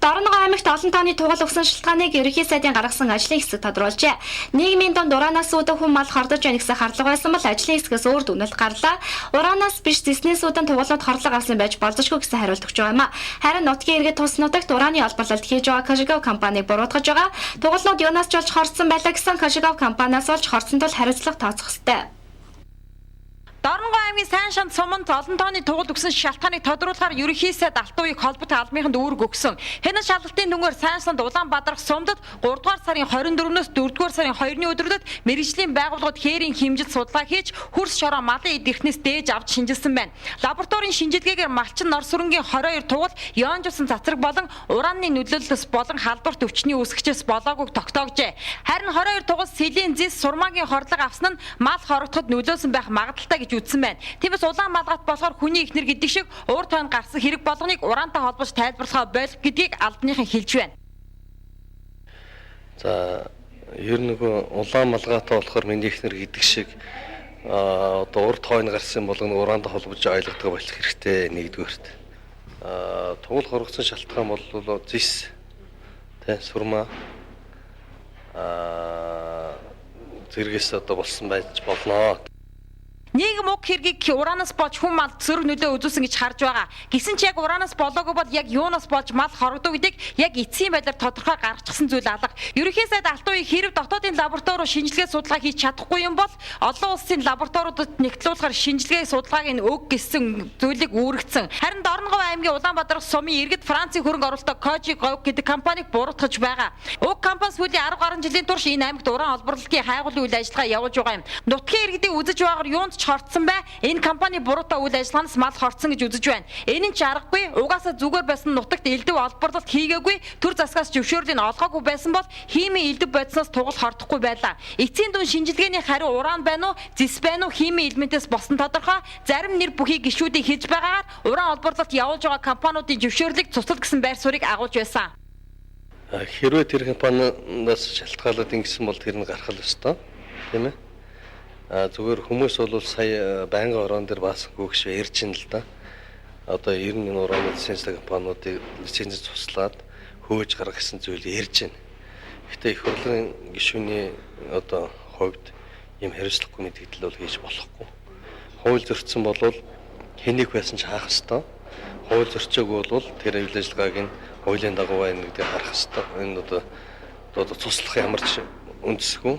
Дорногов аймагт олон тооны тугал өгсөн шалтгааныг ерөнхий сайдын гаргасан ажлын хэсэг тодруулжээ. Нийгмийн дунд ураанаас үүдэн хүн мал хордож байна гэсэн харлага байсан бол ажлын хэсгээс өөр дүгнэлт гарлаа. Ураанаас биш зэснээс үүдэн тугалнууд хорлог авсан байж болзошгүй гэсэн хариулт өгч байгаа юм а. Харин нутгийн иргэд тус нутагт урааны олборлолт хийж байгаа Кожигов компанийг буруутгаж байгаа. Тугалнууд юунаас ч болж хорцсон байлаа гэсэн Кожигов компаниас болж хорцсон тул хариуцлага тооцох ёстой. Дорногов аймгийн Сайн шанд суманд олон тооны тугал өгсөн шалтгааныг тодруулахаар ерөнхий сайд Алтан уяг холбогдох албаныханд үүрэг өгсөн. Хянан шалгалтын дүнгээр Сайн шанд Улаанбаатарх сумдад 3 дугаар сарын 24-өөс 4 дугаар сарын 2-ны өдрүүдэд мэргэжлийн байгууллагууд хээрийн хэмжил судалгаа хийж хөрс шороо малын эд эрхнээс дээж авч шинжилсэн байна. Лабораторийн шинжилгээгээр малчин нор сүрэнгийн 22 тугал ионжуулсан цацраг болон урааны нөлөөллөөс болон халдварт өвчний үүсгчээс болоогүйг тогтоогжээ. Харин 22 тугал сэлийн зис сурмаагийн хорлого авсан нь мал хорогдоход нөлөөлсөн байх магадлалтай гэж үзсэн байна. Тиймээс улаан малгайт болохоор хүний эхнэр гэдэг шиг урд хойно гарсан хэрэг болгоныг ураантай холбож тайлбарлахаа боль гэдгийг албаныхан хэлж байна. За, ер нь нөгөө улаан малгайтай болохоор миний эхнэр гэдэг шиг одоо урд хойно гарсан болгоно ураантай холбож ойлгодог болох хэрэгтэй нэгдүгээрт. Тугал хоргоцсон шалтгаан бол зис, тэ, сурмаа зэргээс одоо болсон байж болно. Нийгэм уг хэргийг ураанаас болж хүн мал сөрөг нөлөө үзүүлсэн гэж харж байгаа. Гэсэн ч яг ураанаас болоогүй бол яг юунаас болж мал хорогдов гэдгийг яг эцсийн байдлаар тодорхой гаргачихсан зүйл алга. Ерөнхий сайд Алтан уяг хэрв дотоодын лаборатори руу шинжилгээ судалгаа хийж чадахгүй юм бол олон улсын лабораториудад нэгтлүүлэхээр шинжилгээ судалгааг нь өг гэсэн зүйлийг үүрэгцэн. Харин Дорногов аймгийн Улаанбаатар сумын иргэд Францын хөрөнгө оруулалтаа Кожи Говь гэдэг компанийг буруутгаж байгаа. Уг компани сүүлийн 10 гаруй жилийн турш энэ аймагт уран олборлолтын хайгуулын үйл ажиллагаа явуулж байгаа юм. Нутгийн иргэдийг үзэж байгаагаар юунд ч хорцсон бай. Энэ компани буруутай үйл ажиллагаанаас мал хорцсон гэж үзэж байна. Энэ нь ч аргагүй. Угаасаа зүгээр байсан нутагт элдэв олборлолт хийгээгүй. Төр засгаас зөвшөөрлийг олгоогүй байсан бол химийн элдэв бодисноос тугал хордохгүй байлаа. Эцсийн дүн шинжилгээний хариу уран байна уу, зис байна уу, химийн элементээс болсон тодорхой. Зарим нэр бүхий гишүүдийн хэлж байгаагаар уран олборлолт явуулж байгаа компаниудын зөвшөөрлийг цуцлал гэсэн байр суурийг агуулж байсан. Хэрвээ тэр компаниас шалтгаалаад ингэсэн бол тэр нь гарах л ёстой, тийм ээ. Зүгээр хүмүүс бол сая байнгын ороон дээр баасангүй гэж ярьж байна л да. Одоо ер нь энэ уран лицензтэй компаниудыг лиценз цуслаад хөөж гаргах гэсэн зүйл ярьж байна. Гэхдээ их хурлын гишүүний одоо хувьд ийм хариуцлагагүй мэдээлэл бол хийж болохгүй. Хууль зөрчсөн бол хэнийг байсан ч хаах ёстой. Хууль зөрчөөгүй бол тэр үйл ажиллагааг нь хуулийн дагуу байна гэдгийг харах ёстой. Энэ одоо цуслах ямар ч үндэсгүй.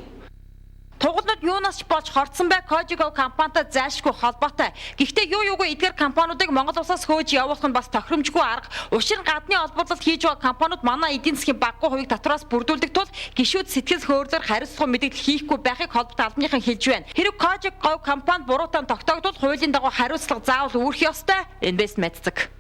Тугалнууд юунаас ч болж хорцсон бай Кожигов компанитай зайлшгүй холбоотой. Гэхдээ юу юугүй эдгээр компаниудыг Монгол улсаас хөөж явуулах нь бас тохиромжгүй арга. Учир нь гадны олборлолт хийж байгаа компаниуд манай эдийн засгийн багагүй хувийг татвараас бүрдүүлдэг тул гишүүд сэтгэл хөдлөлөөр хариуцлага мэдээлэл хийхгүй байхыг холбоотой албаныхан хэлж байна. Хэрэг Кожигов компани буруутай тогтоогдвол хуулийн дагуу хариуцлага заавал үүрэх ёстой. Инвестмент цэг.